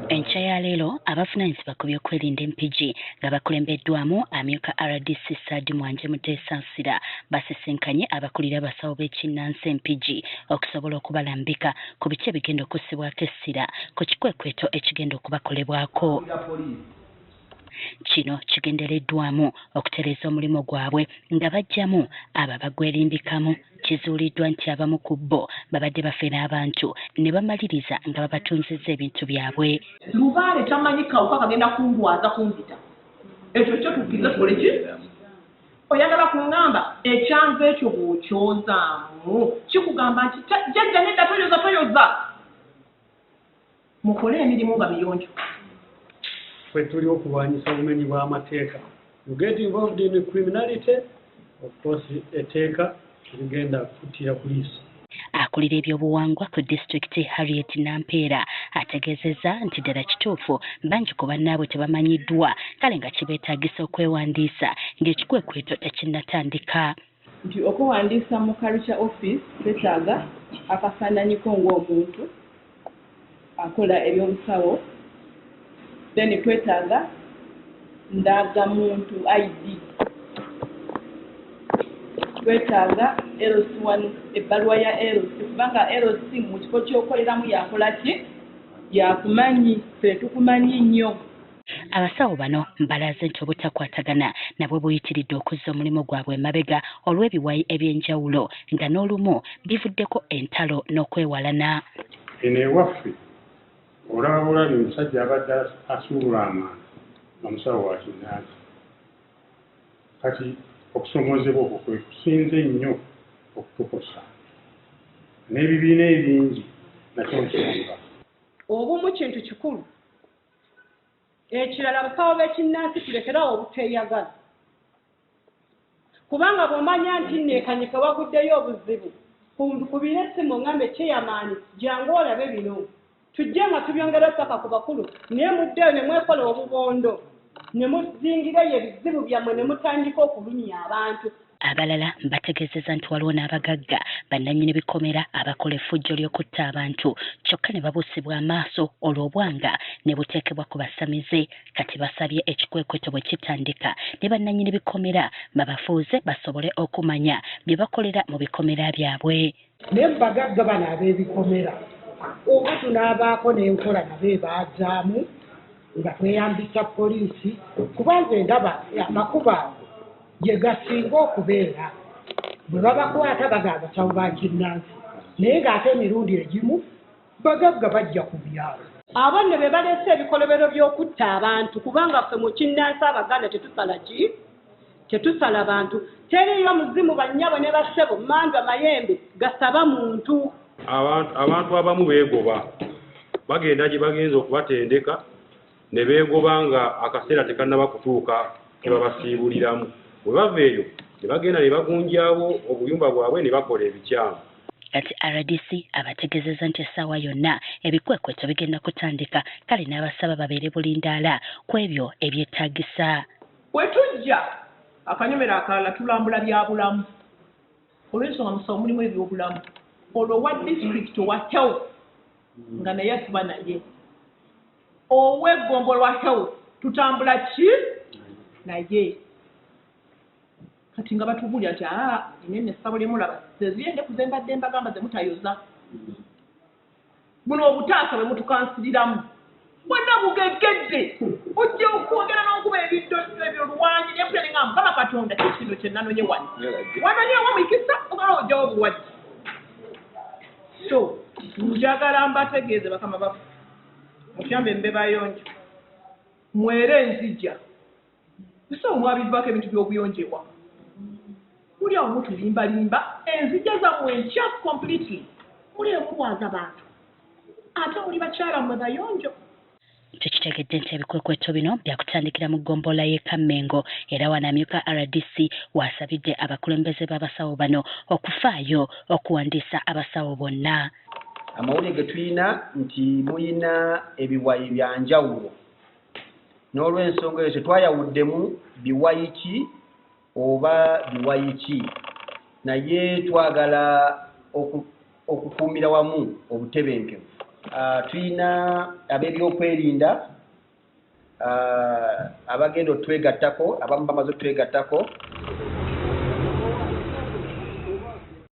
Enkya ya leero abavunaanyizibwa ku by'okwerinda e Mpigi nga bakulembeddwamu amyuka RDC Saadi Mwanje Muteesaasira basisinkanye abakulira abasawo b'ekinnansi e Mpigi okusobola okubalambika ku biki ebigenda okussibwako essira ku kikwekweto ekigenda okubakolebwako. Kino kigendereddwamu okutereeza omulimu gwabwe nga baggyamu abo abagwerimbikamu. Kizuuliddwa nti abamu ku bo babadde bafera abantu ne bamaliriza nga babatunzizza ebintu byabwe. Lubaale tamanyi kawuka kagenda kundwaza kunzita. Ekyo kyo tukkirize tukole ki? Oyagala kungamba ekyanza ekyo bw'okyozaamu kikugamba nti jjajja nedda toyoza toyoza. Mukole emirimu nga miyonjo. Ffe tuli okulwanyisa obumenyi bw'amateeka. You get involved in criminality, of course etteeka terigenda kukuttira ku liiso. Akulira ebyobuwangwa ku disitulikiti Harriet Nampeera ategeezezza nti ddala kituufu bangi ku bannaabwe tebamanyiddwa kale nga kibeetaagisa okwewandiisa ng'ekikwekweto tekinnatandika. Nti okwewandiisa mu Culture Office twetaaga akafaananyi ko ng'omuntu akola ebyobusawo, then twetaaga ndagamuntu ID, twetaaga LC1, ebbaluwa ya LC, kubanga LC mu kifo ky'okoleramu yakola ki? Yakumanyi, ffe tukumanyi nnyo. Abasawo bano balaze nti obutakwatagana nabwo buyitiridde okuzza omulimu gwabwe emabega olw'ebiwayi eby'enjawulo nga n'olumu bivuddeko entalo n'okwewalana. Eno ewaffe olaba bulabi omusajja abadde asuubula amanda nga musawo wa kinnansi. Kati okusoomoozebwa okwo kwe kusinze ennyo okutukosa. N'ebibiina ebingi nakyo nsonga. Obumu kintu kikulu. Ekirala abasawo b'ekinnansi tulekere awo obuteeyagala kubanga bw'omanya nti nno e Kanyike waguddeyo obuzibu nkubira essimu ongambe Chairman jangu olabe bino tujje nga tubyongerayo ppaka ku bakulu naye muddeeyo ne mwekola obubondo ne muzingira eyo ebizibu byammwe ne mutandika okulumya abantu. Abalala bategeezezza nti waliwo n'abagagga bannannyini bikomera abakola effujjo ly'okutta abantu kyokka ne babuusibwa amaaso olwo obwanga ne buteekebwa ku basamize. Kati basabye ekikwekweto bwe kitandika ne bannannyini bikomera babafuuze basobole okumanya bye bakolera mu bikomera byabwe. Naye mu bagagga bano ab'ebikomera oba tunaabaako n'enkola nabo ebaazaamu nga tweyambisa poliisi kuba nze ndaba amakubo ago gye gasinga okubeera bwe babakwata baga abasawo ba kinnansi naye ng'ate emirundi egimu bagagga bajja ku byalo. Abo nno be baleese ebikolobero by'okutta abantu kubanga ffe mu kinnansi Abaganda tetusala ki? Tetusala bantu. Teriiyo muzimu bannyabo ne bassebo, mmandwa, mayembe gasaba muntu. Abantu abamu beegoba, bagenda gye bagenze okubatendeka ne beegoba nga akaseera tekannaba kutuuka ke babasiibuliramu. Bwe bava eyo ne bagenda ne bagunjaawo obuyumba bwabwe ne bakola ebikyamu. Kati rdc abategeezezza nti essaawa yonna ebikwekweto bigenda kutandika kale n'abasaba babeere bulindaala ku ebyo ebyetaagisa. Bwe tujja akanyomero akalala tulambula byabulamu olw'ensonga musawo mulimu ebyobulamu olwo owa disitulikiti owa health nga naye tuba naye ow'eggombolola health tutambula ki naye kati nga batubuulira nti aa lino essabo lye mulaba zeziyo endeku ze mbadde mbagamba ze mutayoza Buno obutaasa bwe mutukansiriramu bwonna bugegedde. Ojja okwogera n'okuba ebiddoddo ebyo luwanyi ne mpulira ne ngamba Mukama Katonda ki kino kye nanonye wano. Wanonyeewo mikisa oba ojjawo obulwadde. So njagala mbategeeze bakama baffe mutuyambe mube bayonjo mwere enzigya. Musawo mwabivaako ebintu by'obuyonjo ewaka. Muli awo mutulimbalimba enzija zammwe nkyafu completely. Muli eyo mulwaza bantu ate muli bakyala mmwe bayonjo. Tukitegedde nti ebikwekweto bino byakutandikira mu ggombolola y'e Kammengo era wano amyuka rdc w'asabidde abakulembeze b'abasawo bano okufaayo okuwandiisa abasawo bonna. Amawulire ge tulina nti mulina ebiwayi bya njawulo N'olw'ensonga eyo tetwayawuddemu biwayi ki oba biwayi ki, naye twagala okukuumira wamu obutebenkevu. Tulina ab'ebyokwerinda abagenda otwegattako, abamu bamaze otwegattako.